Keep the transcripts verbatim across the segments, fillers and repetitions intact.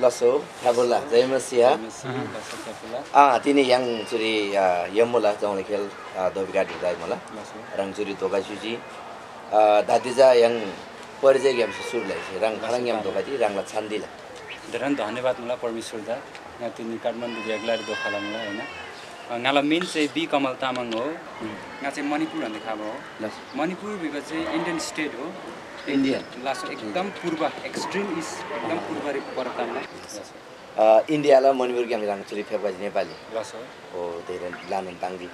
लसो, फ्याफुल्ला, जय मसीह। जय मसीह, लसो, फ्याफुल्ला। अँ, तिनी य्‍हाङ चुरी, अ, यम्‍मुला जौंले खेल, अ, दोबिका ढिक्‍दाइ मुला। लसो। ह्राङ चुरी धोका स्‍युसी, अ, दादी चा य्‍हाङ परिचयग्‍यामसे सुरु लैसे ह्राङ खालङग्‍याम धोका दी, ह्राङला छान्‍दीला। धेरै धन्यवाद मुला परमेश्‍वरदा। ङा तिनी काठमाडौँ ग्‍याग्‍लारी धोका लमुला, होइन? अ, ङाला मिन चाहिँ बी कमल तामाङ हो। ङा चाहिँ मणिपुर भन्ने खाबा हो। लस। मणिपुर भिबा चाहिँ Indian state हो। Indian। लासो एकदम पूर्व, extreme east, एकदम पूर्वरी परतामला। अ, इन्डियाला मणिपुरग्‍याम ह्राङ चुरी फेप्‍खजी नेपाली। लसो। ओ, धेरै ल्‍हानान ताङ्जी। अ,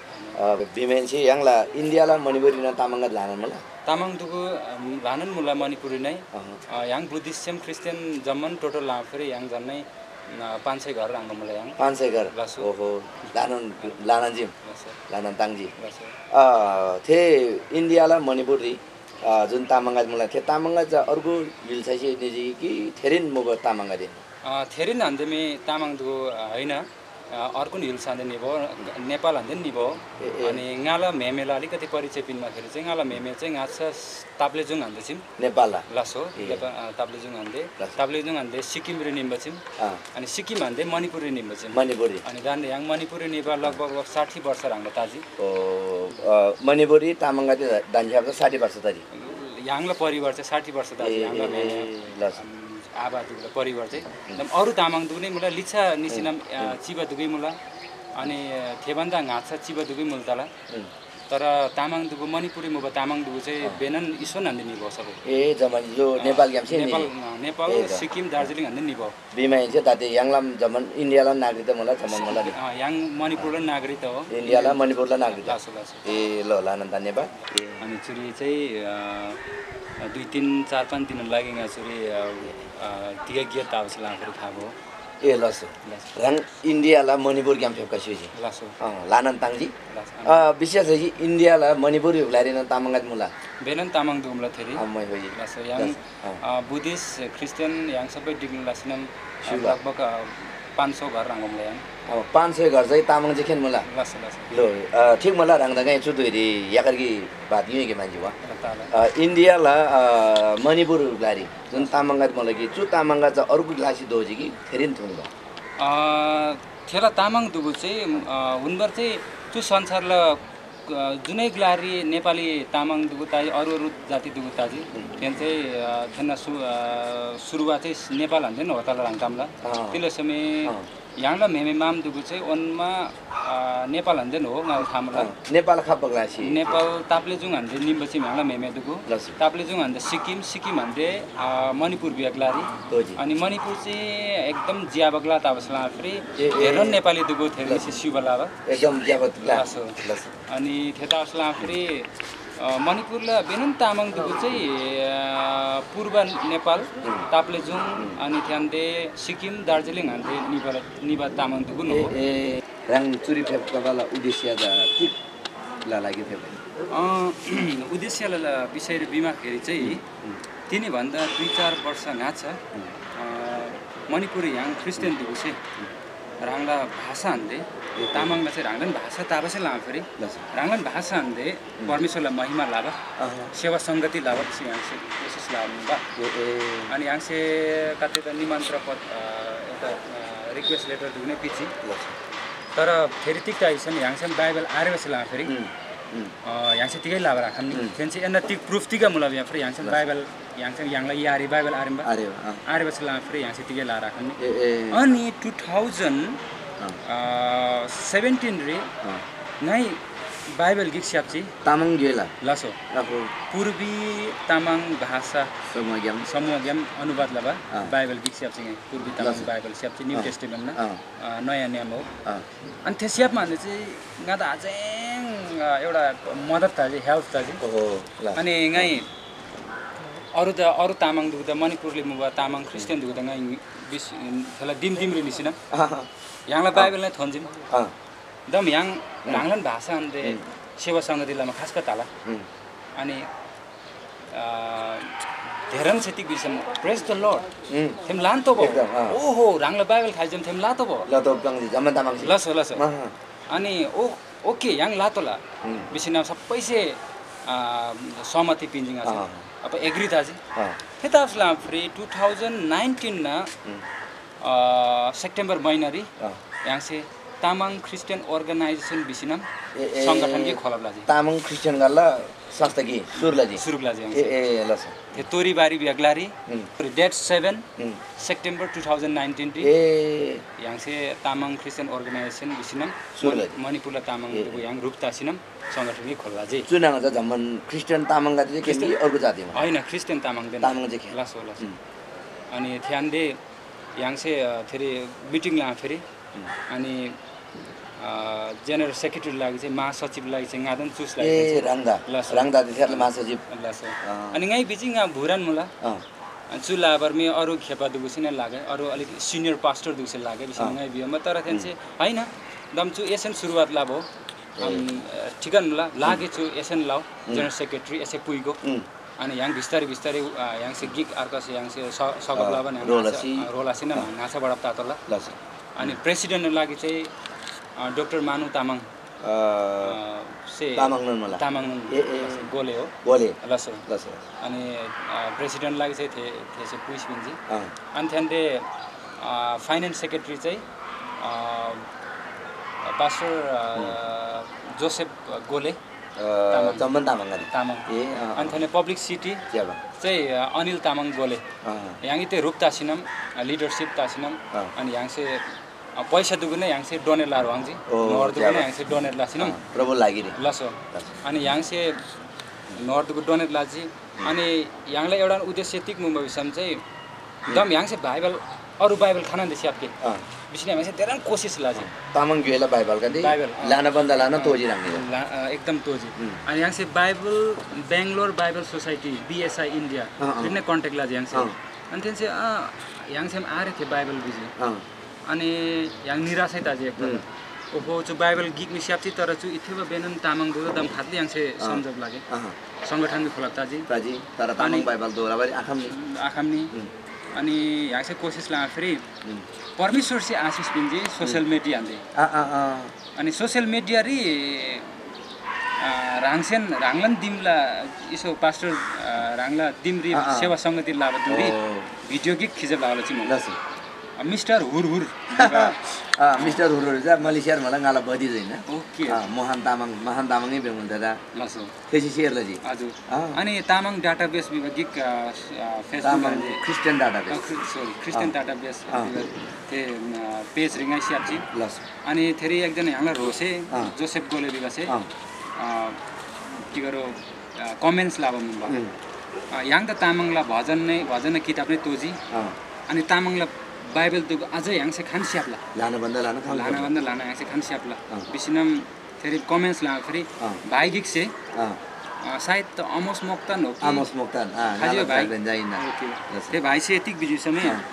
बिमेन्‍से य्‍हाङला इन्डियाला मणिपुरीना तामाङगदे ल्‍हानान मुला? तामाङ दुगु, अम, ल्‍हानान मुला मणिपुरी नै। अहँ। अ, य्‍हाङ बुद्धिस्ट सेम ख्रिस्टियन जम्‍मान टोटल लाफरी य्‍हाङ झन्नै, अ, पाँच सय घर ह्रङ्‌बा मुला य्‍हाङ। पाँच सय घर? लसो। ओहो, ल्‍हानान, ल्‍हानान जिम। लसो। ल्‍हानान ताङ्जी। लसो। अ, थे इन्डियाला मणिपुररी, अ, जुन तामाङगदे मुला, थे तामाङगदे चा अर्गु य्‍हुल्‍सासे निजी कि थेरीन मुबा तामाङगदे? अ, थेरीन हान्‍दे मी तामाङ दुगु, अ, होइन, अ, अर्गुन य्‍हुल्‍सा हान्‍दे निबो, नेपाल हान्‍दे निबो। ए, ए। अनि ङाला म्‍हेमेला अलिकति परिचय पिन्‍बाखेरी चाहिँ ङाला म्‍हेमे चाहिँ ङाच्‍छा ताप्लेजुङ हान्‍दे छिम। नेपालला? लसो, ए। नेपा-, अ, ताप्लेजुङ हान्‍दे। लसो। ताप्लेजुङ हान्‍दे सिक्किमरी निम्‍बा छिम। अँ। अनि सिक्किम हान्‍दे मणिपुररी निम्‍बा छिम। मणिपुररी। अनि दान्‍दे य्‍हाङ मणिपुररी निबा लगभग साठी वर्ष ह्रङ्‌बा ताजी। ओ, अ, मणिपुररी तामाङगदे दान्‍छ्‌याबा साठी वर्ष तजी। य्‍हाङला परिवार चाहिँ साठी वर्ष तजी, ए, य्‍हाङला ए, म्‍हेमे, ए, लस। अम, आबा दुगुला परिवार चाहिँ। हुँ। एकदम अरू तामाङ दुगु नै मुला, लिच्छा निसिनम, हुँ, अ, हुँ। चिबा दुगै मुला। अनि, अ, थेभन्दा ङाच्‍छा चिबा दुगै मुल तला। हुँ। तर तामाङ दुगु, मणिपुररी मुबा तामाङ दुगु चाहिँ, अँ। बेनन इसोन हान्‍दे निबो सबै। ए, जम्‍मा यो अँ, नेपालग्‍यामसे नि? नेपाल, अँ, नेपाल, ए, ज-, सिक्किम, अँ। दार्जिलिङ हान्‍दे निबो। बिमाहेन्‍से ताते य्‍हाङलाम जम्‍मान इन्डियाला नागरिकता मुला जम्मान मुला नि? अँ, य्‍हाङ मणिपुरला नागरिकता हो। इन्डियाला मणिपुरला नागरिकता। Lasso, lasso. ए, ल, ल्‍हानान धन्यवाद। ए। अनि चुरी चाहिँ, अँ, दुई, तिन, चार, पाँच दिनको लागि ङा चुरी, अँ, अँ, तिगै गिया ताबसे लाफरी थाबो। ए, लसो। लसो। ह्राङ इन्डियाला मणिपुरग्‍याम फेप्‍खसी भिजी। लसो। अँ, ल्‍हानान ताङ्जी। लसो। अ, विशेष लसी इन्डियाला मणिपुर य्‍हुलरीन तामाङगदे मुला। बेनन तामाङ दुगु मुला थेरी। अ, मै होई। लसो, य्‍हाङ, लसो, अँ। अ, बुद्धिस्ट, ख्रिस्टियन, य्‍हाङ सबै डिग्री लसीनम, अ, शुभ। लगभग, अ, पाँच सौ घर ह्रङ्‌बा मुला य्‍हाङ। अ, पाँच सौ घर चाहिँ तामाङ चाहिँ खेन मुला। लसो, लसो। लो, अ, ठिक मुला ह्राङ त ङाइ चु धुइरी याकरकी बात युङेके मान्छे वा। ल, ताला। अ, इन्डियाला, अ, मणिपुर य्‍हुलरी जुन तामाङगदे मुला कि चु तामाङगदे चाहिँ अर्गु ग्‍लासी दोजी कि थेरीन थुङ्बा? अ, थेला तामाङ दुगु चाहिँ, अ, हुन्‍बार चाहिँ चु संसारला, अ, जुनै ग्‍लारी नेपाली तामाङ दुगु ताजी, अरू अरू जाति दुगु ताजी। हुँ। थेन चाहिँ, अ, थेन्‍ना सु-, अ, सुरुवात चाहिँ नेपाल हान्‍देन हो तला ह्राङ तामला। अँ। तिले समय अँ। य्‍हाङला म्‍हेमे माम दुगु चाहिँ ओन्‍मा, अ, नेपाल हान्‍देन हो ङाला थामला। अँ, नेपाल खा पगलासी। नेपाल ताप्लेजुङ हान्‍दे निम्बा चाहिँ य्‍हाङला म्‍हेमे दुगु। लसी। ताप्लेजुङ हान्‍दे सिक्किम, सिक्किम हान्‍दे, अ, मणिपुर बिया ग्‍लारी। तोजी। अनि मणिपुर चाहिँ एकदम ज्‍याबा ग्‍ला ताबसला फेरि ए, ए। हेरन नेपाली दुगु थेरनिसे लसी। स्‍युबा लाबा। एकदम ज्‍याबा ग्‍ला। लसो। लसी। अनि थेता असला फेरि, अ, मणिपुरला बेनन तामाङ दुगु चाहिँ, अ, पूर्व नेपाल, हुँ। ताप्लेजुङ, हुँ। अनि थ्यान्‍दे सिक्किम, दार्जिलिङ हान्‍दे निबा, निबा तामाङ दुगु नो। ए, ए, ह्राङ चुरी फेप्‍खबाला उद्देश्य चा तिग ला लागि फेप्‍खइ? अ, उद्देश्यला विषयरी बिमाखेरी चाहिँ हुँ। तिनी भन्दा दुई चार वर्ष ङाच्‍छा, हुँ। अ, मणिपुरी य्‍हाङ ख्रिस्टियन दुगुसे हुँ। ह्राङला भाषा हान्‍दे, ए, ए। तामाङला चाहिँ ह्राङलान भाषा ताबासे लामा फेरि लस। ह्राङलान भाषा हान्‍दे हुँ। परमेश्‍वरला महिमा लाबा, अहँ। सेवा संगति लाबा भिसी य्‍हाङसे कोसिस लामुबा। ए, ए। अनि य्‍हाङसे कते त निमन्त्रण पत्र, अ, एउटा, अ, request letter दुगुने पिची। लस। तर फेरि तिग्‍दा आइसम य्‍हाङसेन बाइबल आरेबासे लामा फेरि हुँ। हुँ। अ, य्‍हाङसे तिगै लाबा राखम नि। हुँ। थेन्‍से एन्‍ना तिग proof तिग मुला भिया फेरि य्‍हाङसेन ल। बाइबल, य्‍हाङसेन य्‍हाङला यारी बाइबल आरेम्‍बा। अरे, अँ। आरेबासे लामा फेरि य्‍हाङसे तिगै ला राखम नि। ए, ए। अनि two thousand, अँ। अ, seventeen री अँ। ङाइ बाइबल गिक स्‍याप्‍जी। तामाङ गेला। लसो। आहो। पूर्वी तामाङ भाषा समूहग्‍याम। समूहग्‍याम अनुवाद लबा अँ। बाइबल गिक स्‍याप्‍जी ङाइ। पूर्वी तामाङ लसो। बाइबल स्‍याप्‍जी, न्‍यू अँ। टेस्टामेन्टना। अँ। अ, नयाँ नियम हो। अँ। अनि थे स्‍याप्‍मा हान्‍दे चाहिँ ङादा आजै, अ, एउटा मदत तजी, help तजी। ओहो, ल। अनि ङाइ अँ। अरू त, अरू तामाङ दुगु त मणिपुरले मुबा तामाङ ख्रिस्टियन दुगु त ङाइ बिस-, थेला दिम दिमरी निसिनम। अँ। य्‍हाङला अँ। बाइबल नै थोन्‍जीम। अँ। दम य्‍हाङ अँ। ह्राङलान भाषा अन्ते अँ। सेवा संगति लमा खास क ताला। अँ। अनि अ, धेरन सेतिक भिसम, "Praise the Lord।" उम्। थेम लान तोबो। एकदम, अँ। ओहो, ह्राङला बाइबल खाइजम थेम ला तोबो। ल तोब गंजी, जम्मा तामाङ सी। लसो, लसो। अँ, अँ। अनि ओ, ओके, य्‍हाङ ला तोला। उम्। बिसिना सप्पैसे, अ, सहमति पिन्जिङ आसे। अँ। अब एग्री ताजी। अँ। थेतासला फ्री two thousand nineteen ना उम्। अ, सेप्टेम्बर महिनारी अँ। य्‍हाङसे तामाङ ख्रिस्टियन अर्गनाइजेसन भिसिनम ए, ए, सङ्गठन गे खोलब लजी। तामाङ ख्रिस्टियन गल्ला संस्था गे सुरु लजी। सुरु लजी ए, य्‍हाङसे। ए, ल सर। थे तोरीबारी ब्याग्लारी उम्। डेट सेभेन उम्। सेप्टेम्बर टु थाउजन्ड नाइन्टिन री ए। य्‍हाङसे तामाङ ख्रिस्टियन अर्गनाइजेसन भिसिनम सुरु मणि-, लजी। मणिपुरला तामाङ ए, ए। य्‍हाङ रूप तासिनम सङ्गठन गे खोलब लजी। चुनाङ चाहिँ जम्मन ख्रिस्टियन तामाङ गाते चाहिँ ख्रिस्टियन केन्द्रीय अर्को जाति हो। होइन, ख्रिस्टियन तामाङ देन। तामाङ चाहिँ के? लासो, लासो। उम्। अनि थ्यान्डे य्‍हाङसे, अ, थेरी मिटिङ ला फेरि अनि, अ, जेनरल सेक्रेटरी लागि चाहिँ महासचिव लागि चाहिँ ङादन चुज ए, लागि राङदा। लस। राङदा चाहिँ थेरले महासचिव। लस। अँ। अनि ङाइ बिजी ङा भुरान मुला। अँ। अनि चु लाबर मी अरू खेपा दुगुसिने लागे, अरू अलिक सिनियर पास्टर दुगुसे लागे, बिसिने अँ। ङाइ बियो। म तर थेन्से, उम्। होइन, दम चु एसेन सुरुवात लाबो। ए। अम, अ, ठिकन मुला, लागे उम्। चु एसेन लाओ, उम्। जेनरल सेक्रेटरी एसे पुइगो। उम्। अनि य्‍हाङ बिस्तारै बिस्तारै, अ, य्‍हाङसे गिक अर्कासे य्‍हाङसे स-, सगब अ, लाबान य्‍हाङ रोल नासा, लसी। अ, रोल लसी ना अ। नासा बडा तातोला। लसी। अनि उम्। प्रेसिडेन्ट लागि चाहिँ, अ, डाक्टर मानु तामाङ, अ, अ, से तामाङ नन मला। तामाङ नन ए, ए। लसी गोले हो। गोले। लसो। लसो। अनि, अ, प्रेसिडेन्ट लागि चाहिँ थे, थेसे पुइस पिन्जी। अ। अनि थ्यान्डे, अ, फाइनेन्स सेक्रेटरी चाहिँ, अ, पास्टर, अ, उम्। जोसेफ गोले। अ, तामाङ। चम्बन तामाङ गाते। तामाङ। ए, अँ, अनि अँ। थेने पब्लिक सिटी क्या बा? चाहिँ, अ, अनिल तामाङ गोले। अँ। य्‍हाङ इते रूप तासिनम, अ, लिडरसिप तासिनम, अँ। अनि य्‍हाङसे, अ, पैसा दुगुने य्‍हाङसे डोनेट लार वाङजी। ओ, नोर क्या दुगुने बा? य्‍हाङसे डोनेट लासिनम। अँ, प्रभु लागि रे। लसो। लसो। अनि य्‍हाङसे नोर दुगु डोनेट लाजी। हम्म। अनि य्‍हाङला एउटा उद्देश्य तिग मुबा भिसम चाहिँ दम य्‍हाङसे बाइबल, अरू बाइबल खानान्‍दे स्‍याप्‍गे। अँ। बिसिने य्‍हाङसे धेरै कोसिस लजी। तामाङ ग्‍योइला बाइबल कति? बाइबल, अँ। लाना बन्दा लाना अँ। तोजी ह्राङनी। ला-, अँ, एकदम तोजी। हम्म। अनि य्‍हाङसे बाइबल, बेङ्गलोर बाइबल सोसाइटी, बिएसआई इन्डिया, अँ, अँ। रिने कन्ट्याक्ट लजी य्‍हाङसे। अँ। अनि थेन्से, अँ, य्‍हाङसे आरे थे बाइबल बिजी। अँ। अनि य्‍हाङ निराशै तजी एकदम। हम्म। ओहो, चु बाइबल गिक मी स्‍याप्‍जी, तर चु इथेबा बेनन तामाङ दुदो दम खातले य्‍हाङसे अँ। सम्झब लागे। अँ। संगठन मी खोलब तजी। तजी, तर तामाङ अनि बाइबल दोहोरा बारी आखम्‍नी। आखम्‍नी। हम्म। अनि य्‍हाङसे कोसिस ला फेरि हम्म। परमेश्‍वरसे आशिष पिन्‍जी सोसियल हम्म। मिडिया अन्‍दे। अँ, अँ, अँ। अनि सोसियल मिडियारी, अ, ह्राङसेन, ह्राङलान दिमला इसो पास्टर, अ, ह्राङला दिमरी अँ, अँ। सेवा संगति लाबा दिमरी ओ। भिडियो गिक खिचब लागला चिमु। लसी। अ, मिस्टर हुरहुर। अँ, मिस्टर हुरहुर चा मलेसियार मला ङाला बदी जैन। ओके। अँ, मोहन तामाङ, मोहन तामाङै बेमुल दादा। लसो। थेसी सेयर लजी। हजुर। अँ। अनि तामाङ डाटाबेस विभाग गिक, अ, अ, Facebook तामाङ अनि ख्रिस्टियन डाटाबेस। अ, ख्रि-, सरी, ख्रिस्टियन अँ। डाटाबेस अँ। विभाग ते, अ, पेज रिङाइ स्याप्‍जी। लस। अनि थेरी एकजना य्‍हाङला ह्रोसे अँ। जोसेफ गोले विभागसे, अँ। अ, तिगरो, अ, कमेन्ट्स लाबा मुबा। उम्। अ, य्‍हाङ त तामाङला भजन नै, भजन किताब नै तोजी। अँ। अनि तामाङला बाइबल तुक अझै य्‍हाङसे खान स्याप्‍ला। लाना भन्दा लाना खान लाना स्याप्‍ला। भन्दा लाना य्‍हाङसे खान स्याप्‍ला। अँ। बिसिनम फेरि कमेन्ट्स ला फेरि अँ। भाइ गिकसे, अँ। अ, सायद त अमोस मोक्तान हो कि? अमोस मोक्तान, अँ, खाजि नाला भाइ। जाग्रेन जाइना। ओके। लस। ते भाइसे यतिक बिजी समय, अँ।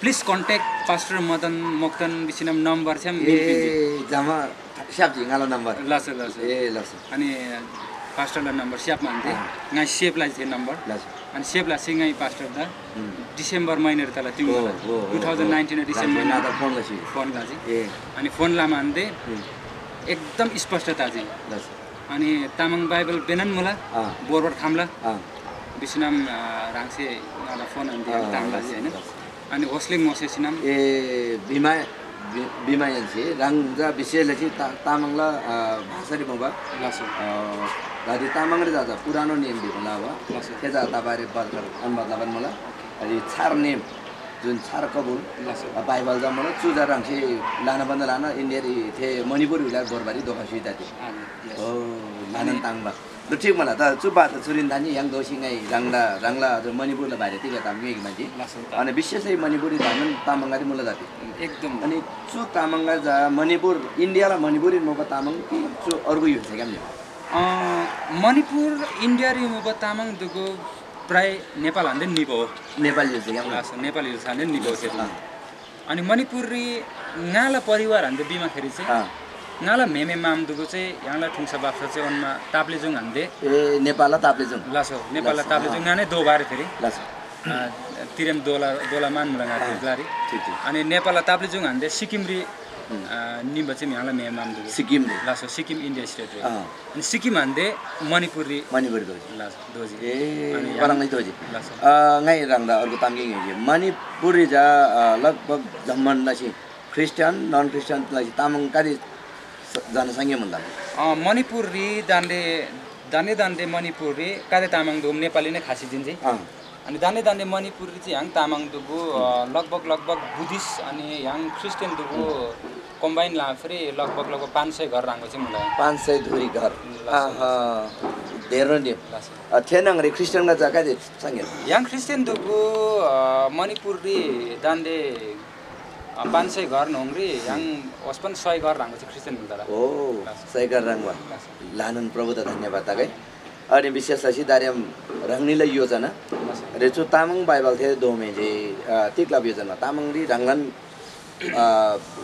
Please contact Pastor मदन मोक्तान बिसिनम नम्बर छ्याम ए, मिल पिन्जी। जमा स्याप्‍जी ङाला नम्बर। लस, लस। ए, लस। अनि पास्टरला नम्बर स्याप मान्थे। अँ। ङाइ सेभ लाइथे नम्बर। लस। अनि सेभ लासी ङाइ पास्टर दा हम्म। डिसेम्बर महिनारी तला तिङ हो, मला हो, हो, टु थाउजन्ड नाइन्टिन हो। डिसेम्बर महिना। नादा फोन लसी। फोन लसी। ए। अनि फोन लामा अन्ते हम्म। एकदम स्पष्ट ताजी। लस। अनि तामाङ बाइबल बेनन मुला, अँ। बोरबट खामला। अँ। बिसिनम, अ, ह्राङसे नादा फोन अन्ते अँ, ताम लस, लाजी, होइन? लस। अनि होस्लिङ मोसेसिनम। ए, बिमा, बि-, बिमा यन्से, ह्राङ जा विशेष लसी ता-, तामाङला, अ, भाषारी मुबा। लस। अ, दादी तामाङरी जा, जा पुरानो नेम भिबा लाबा। लस। थे जा तबारी बर्खर अनुवाद लबान मुला। ओके। अनि छार नेम, जुन छार कबुल, लस। अ, बाइबल जा मुला, चु जा ह्राङसे लाना बन्द लाना, इन्डियारी थे मणिपुर विला बोरबारी दोखा सुइता थे। अँ, यस। ओ, लानन अनि ताङबा। ल, ठीक मला, त चु बात चुरिन दानी य्‍हाङ दोसी ङाइ ह्राङला, ह्राङला अझ मणिपुरला बारे तिग ताम ङ्‌योइक मान्छे। लासो त। अनि विशेष चाहिँ मणिपुरी धामन तामाङरी मुला जाति। एकदम। अनि चु तामाङला जा मणिपुर, इन्डियाला मणिपुरी मुबा तामाङ कि चु अर्को य्‍हुल्‍सा ग्‍याम नि? अँ, मणिपुर इन्डियारी मुबा तामाङ दुगु प्राय नेपाल हान्‍दे निबो हो। नेपाल य्‍हुल्‍सा ग्‍याम न? लासो, नेपाल य्‍हुल्‍सा हान्‍दे निबो हो। अँ। अनि मणिपुररी ङाला परिवार हान्‍दे बिमाखेरी चाहिँ अँ। ङाला म्‍हेमे माम दुगु चाहिँ य्‍हाङला ठुङ्सा बाप्‍सा चाहिँ ओन्‍मा ताप्लेजुङ हान्‍दे। ए, नेपालला ताप्लेजुङ। लासो, नेपालला लासो, ताप्लेजुङ अँ। ङाने दोबारे फेरि। लासो। अँ, तिरेम दोला दोला मान मुला ङा ग्लारी। ठीक, ठीक। अनि नेपाल ताप्लिजुङ हान्दे सिक्किमरी निम्बा चाहिँ म्याङला मेमाम दु। सिक्किमरी। लासो सिक्किम इन्डिया स्टेट रे। अनि सिक्किम हान्दे मणिपुररी। मणिपुर दोजी। लासो दोजी। ए, अनि वरङलाई दोजी। लासो। ङाइ ह्राङदा अर्को ताम के ङ्‌हेजी। मणिपुररी जा लगभग जम्मान लसी ख्रिस्टियन नन ख्रिस्टियन लसी तामाङ कादे जनसङ्ख्या मुला। मणिपुररी दान्डे दान्डे दान्डे मणिपुररी कादे तामाङ दोम नेपाली नै खासी जिन्जी। अनि दान्डे दान्डे मणिपुररी चाहिँ य्‍हाङ तामाङ दुगु लगभग लगभग बुद्धिस्ट अनि य्‍हाङ ख्रिस्टियन दुगु कम्बाइन लाफरी लगभग लगभग पाँच सय घर ह्राङ्गो चाहिँ मुला। पाँच सय धुरी घर। धेर नि। थे न्‍हङरी ख्रिस्टियनगा जग्गा जे संगे। य्‍हाङ ख्रिस्टियन दुगु मणिपुररी दान्डे पाँच सय घर न्‍होङरी य्‍हाङ ओस्पन सय घर ह्राङ्गो चाहिँ ख्रिस्टियन मुला। ओ, सय घर ह्राङ्गो। ल्‍हानान प्रभुदा धन्यवाद तगै। अनि विशेष लसी दारियम ह्राङनीला योजना रे चु तामाङ बाइबल थे दोमे जे तिग लब योजना तामाङरी ह्राङलान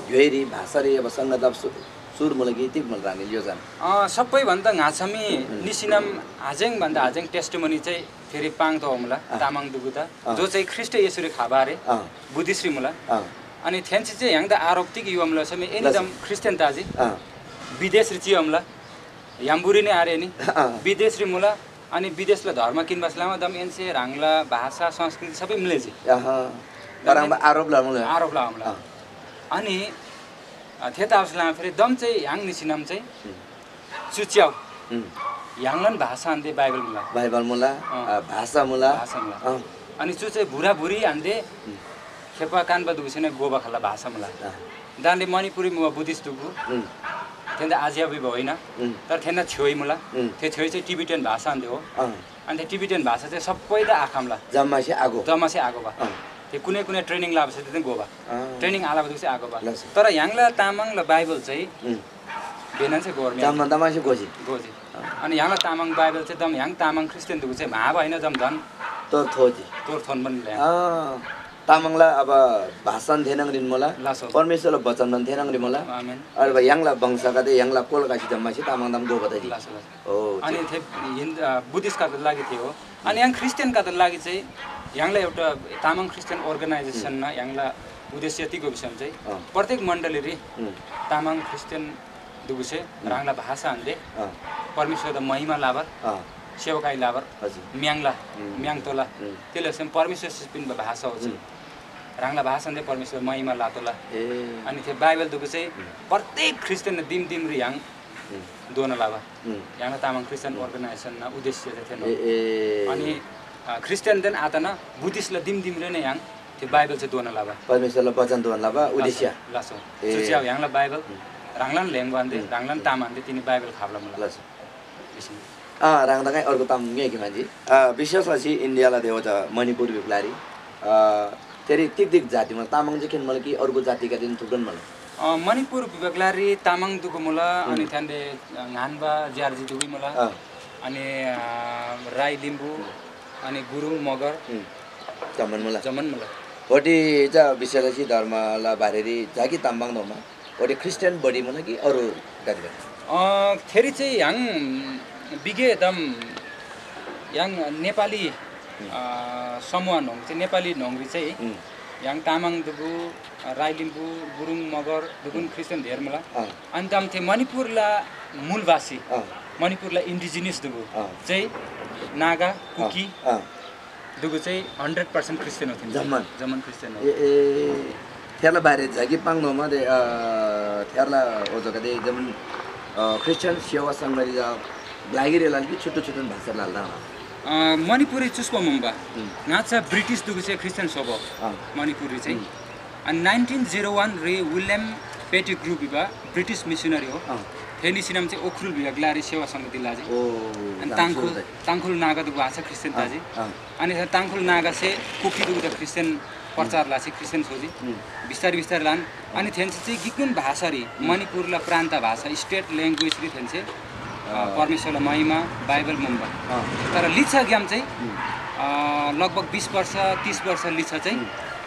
ग्‍योइरी भाषारी अब संगत लब सुर मुला कि तिग मुला ह्राङनीला योजना। सबैभन्दा ङाछामी निसिनम हाजेङ भन्दा हाजेङ टेस्टिमोनी चाहिँ फेरि पाङ तोमुला तामाङ दुगुदा जो चाहिँ ख्रिस्ट येशूरी खाबा रे बुद्धिस्टरी मुला। अनि थेन्‍सी चाहिँ य्‍हाङदा आरोप तिग युवामुला समय एनीदम ख्रिस्टियन ताजी विदेशरी चियामुला। य्‍हाङबुरी नै आरे नि। विदेशरी मुला। अनि विदेशला धर्म किन्‍बास लमा दम एन्‍से ह्राङला भाषा संस्कृति सबै मिलेजी। परङबा आरोप लमुला। आरोप लमुला। अनि थेतबास लमा फेरि दम चाहिँ य्‍हाङ निसिनम चाहिँ चु च्याउ य्‍हाङलान भाषा आन्‍दे बाइबल मुला। बाइबल मुला। भाषा मुला। भाषा मुला। अनि चु चाहिँ भुरा भुरी आन्‍दे खेपा कान्‍बा दुगुसे नै गोबा खल्‍ला भाषा मुला। दान्‍दे मणिपुरी मुबा बुद्धिस्ट दुगु थेन्‍दा आज्‍याबी भो होइन। तर थेन्‍दा छ्‌योइ मुला। थे छ्‌योइ चाहिँ टिबिटियन भाषा आन्‍दे हो। अनि थे टिबिटियन भाषा चाहिँ सप्पैदा आखम्‍ला। जम्‍मासे आगो। जम्‍मासे आगो बा। थे कुनै कुनै ट्रेनिङ लाबा चाहिँ गोबा। ट्रेनिङ आलाबा दुगुसे आगो बा। तर य्‍हाङला तामाङला बाइबल चाहिँ बेनन्‍से गोर म्‍याङ् जम्‍मा तमासे गोजी। गोजी। अनि य्‍हाङला तामाङ बाइबल चाहिँ दम य्‍हाङ तामाङ ख्रिस्टियन दुगु चाहिँ म्‍हाबा होइन जम धन तोर थोजी। तोर थोन पनि ल्याङ। तामाङला अब भाषान थेनङ रिन मुला। लासो। परमेश्‍वरला वचन मन थेनङ रिन मुला। आमेन। अरे बा य्‍हाङला वंशगदे य्‍हाङला कोलकासी जम्मासी तामाङ दम गोबा तजी। लासो लासो। ओ। अनि थे हिन्द बुद्धिस्टका लागि थियो। अनि य्‍हाङ ख्रिस्टियनका लागि चाहिँ य्‍हाङला एउटा तामाङ ख्रिस्टियन अर्गनाइजेसनना य्‍हाङला उद्देश्य तिगो विषयम चाहिँ प्रत्येक मण्डलीरी तामाङ ख्रिस्टियन दुगुसे ह्राङला भाषा आन्‍दे परमेश्‍वरदा महिमा लाबर सेवकाई लाबर म्‍याङ्ला म्‍याङ्तोला। तेले परमेश्‍वर सिपिन्‍बा भाषा हो चाहिँ ह्राङला भाषा आन्‍दे परमेश्‍वर महिमा लातोला। अनि थे बाइबल दुगु चाहिँ प्रत्येक ख्रिस्टियन दिम दिमरी य्‍हाङ दोना लबा। य्‍हाङला तामाङ ख्रिस्टियन अर्गनाइजेसनना उद्देश्य चाहिँ थेन। अनि ख्रिस्टियनदेन आतना बुद्धिस्टला दिम दिमरी नै य्‍हाङ थे बाइबल चाहिँ दोना लबा। परमेश्‍वरला वचन दोना लबा उद्देश्य। लासो। चुचिया य्‍हाङला बाइबल ह्राङलान ल्‍हेङ बान्‍दे ह्राङलान ताम आन्‍दे तिनी बाइबल खाबला मुला। लासो। अँ, ह्राङदा काइ अर्को ताम ङ्‌योइकी मान्छे। अँ, विशेष लसी इन्डियाला देवता मणिपुर भिबलारी। अँ, तेरी तिग तिग जाति मला तामाङ जे खेन मला कि अर्को जातिका दिन थुकन मला। अँ, मणिपुर भिबलारी तामाङ दुगु मुला अनि थ्यान्डे ङानबा ज्यार्जी दुगु मुला। अनि राई लिम्बू अनि गुरुङ मगर। जम्मन मुला। जम्मन मुला। होटी जा विशेष लसी धर्मला बारेरी जाकी ताम्बाङ दोमा। ओडे ख्रिस्टियन बढी मुला कि अरू जातिगत? अँ, थेरी चाहिँ य्‍हाङ बिगे दम य्‍हाङ नेपाली अँ, समूह न्होङ चाहिँ नेपाली न्होङरी चाहिँ य्‍हाङ तामाङ दुगु, अँ, राई लिम्बू, गुरुङ मगर दुगुन ख्रिस्टियन धेर मुला। अनि दम थे मणिपुरला मूलवासी, मणिपुरला इन्डिजिनियस दुगु चाहिँ नागा, कुकी, दुगु चाहिँ हन्ड्रेड पर्सेन्ट ख्रिस्टियन हो थिन। जम्मन। जम्मन ख्रिस्टियन हो। ए, ए, थेरला बारे झा कि पाङ्दोमा दे, अ, थेरला ओजो कदे जम्मन, अ, ख्रिस्टियन सेवा संगति जा ग्लागिरे लाल कि छुट्टो छुट्टो भाषा लाल दा। अ, मणिपुरी चुस्पो मुम्बा। ङाचा ब्रिटिश दुगु चाहिँ ख्रिस्टियन सोबो। मणिपुरी चाहिँ। अनि नाइन्टिन जिरो वान रे William Pettigrew Veeba British missionary हो। थेनी सिनम चाहिँ उख्रुल भिबा ग्लारी सेवा संगति लाजी। ओ, अनि ताङखुल, ताङखुल नागा दुगु आछा ख्रिस्टियन ताजी। अनि ताङखुल नागासे कुकी दुगु त ख्रिस्टियन प्रचार लासी ख्रिस्टियन सोजी। बिस्तारै बिस्तारै लान। अनि थेन्से चाहिँ गिकुन भाषारी मणिपुरला प्रान्त भाषा, स्टेट ल्याङ्ग्वेजरी थेन्से, अ, परमेश्वरला महिमा, बाइबल मुम्बा। तर लिच्छाग्याम चाहिँ, अ, लगभग बिस वर्ष, तीस वर्ष लिच्छा चाहिँ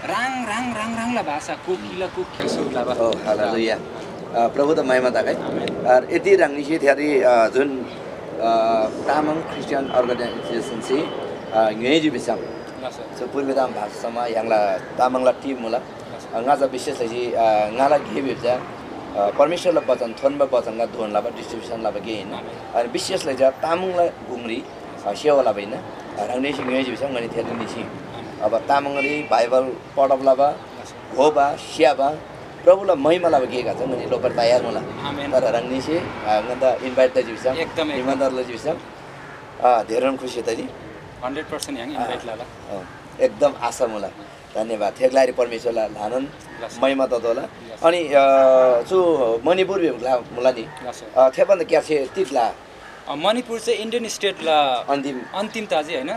राङ, राङ, राङ, राङला भाषा, कोकिला, कोकिला सुरु लाबा। ओ, हालेलुया। अ, प्रभु त महिमा तगै। आर यति ह्राङनीसे थ्यारी, अ, जुन, अ, तामाङ ख्रिस्टियन अर्गनाइजेसनसे, अ, ङ्‌योइजी भिसम, चु पूर्वी तामाङ भाषासम्म य्‍हाङला तामाङला टिम मुला। ङाचा विशेष लसी ङाला गे भिबा चा परमेश्‍वरला बचन थोन्‍बा बचनगा धोन लबा डिस्ट्रिब्युसन लबा गे हिन्‍ना। अनि विशेष लसी तामाङला गुङरी सेवा लबा हिन्‍ना। ह्राङनीसे ङ्‌योइजी भिसम ङनी थेरी निसी अब तामाङरी बाइबल पढब लबा, घोबा, स्‍याबा, प्रभुला महिमा लबा गेगा चा ङनी लोपर तयार मुला। तर ह्राङनीसे ङन्‍दा इन्भाइट तजी भिसम, एकदम, एकदम। निमन्त्रण लजी भिसम धेरैन खुसी तजी। हन्ड्रेड पर्सेन्ट य्‍हाङ इन्भाइट लला। अँ, एकदम आशा मुला। धन्यवाद। थे ग्‍लारी परमेश्‍वरला ल्‍हानान महिमा ततोःला। अनि चु मणिपुर भिबा ग्‍ला मुला नि, थे भन्‍दा क्‍यार्से तिग ग्‍ला? मणिपुर चाहिँ इन्डियन स्टेटला अन्तिम अन्तिम ताजी होइन।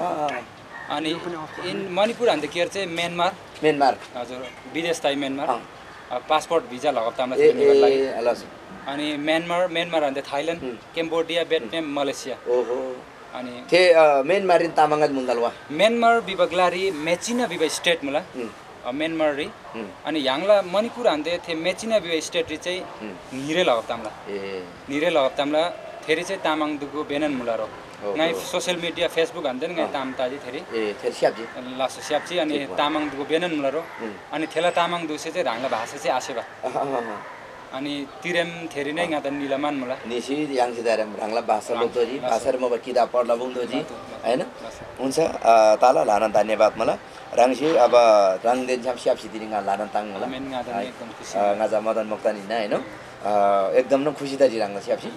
अनि इन मणिपुर भन्दा क्यार चाहिँ म्यानमार। म्यानमार। हजुर, विदेश ताई म्यानमार। पासपोर्ट भिजा लगब तामला ए ए लागि। अनि म्यानमार, म्यानमार भन्दा थाइल्यान्ड, क्याम्बोडिया, भियतनाम, मलेसिया। ओहो। अनि थे म्यानमारिन तामाङात मुन्दाल वा? म्यानमार बिबा ग्‍लारी मेचिना बिबा स्टेट मुला। म्यानमाररी। अनि य्‍हाङला मणिपुर भन्दा थे मेचिना बिबा स्टेटरी चाहिँ न्‍हिरे लगब तामला। ए। न्‍हिरे लगब तामला। थेरी चाहिँ तामाङ दुगु बेनन मुला रो। ङाइ सोसियल मिडिया, फेसबुक भन्दा ङाइ ताम ताजी थेरी। ए, थेरी स्याप्जी। लासो स्याप्जी अनि तामाङ दुगु बेनन मुला रो। अनि थेला तामाङ दुसे चाहिँ ह्राङला भाषा चाहिँ आसेबा। अनि तिरेम थेरी नै ङादा निला मान मुला। निसी य्‍हाङसे दारेम ह्राङला भाषा लोप्तोजी, भाषारी मोबा किताब पढ्ला बुङ्तोजी, होइन? हुन्छ, ताला ल्‍हानान धन्यवाद मुला। ह्राङसे अब ह्राङदेन छ्‌याम स्याप्सी तिनी ङा ल्‍हानान ताङ मुला। ङादा एकदम खुसी। ङाचा मदन मोक्तान हिन्‍ना, होइन? एकदम न खुसी तजी ह्राङला स्याप्सी।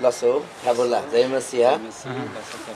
लसो, फ्‍याफुल्‍ला, जय मसीह।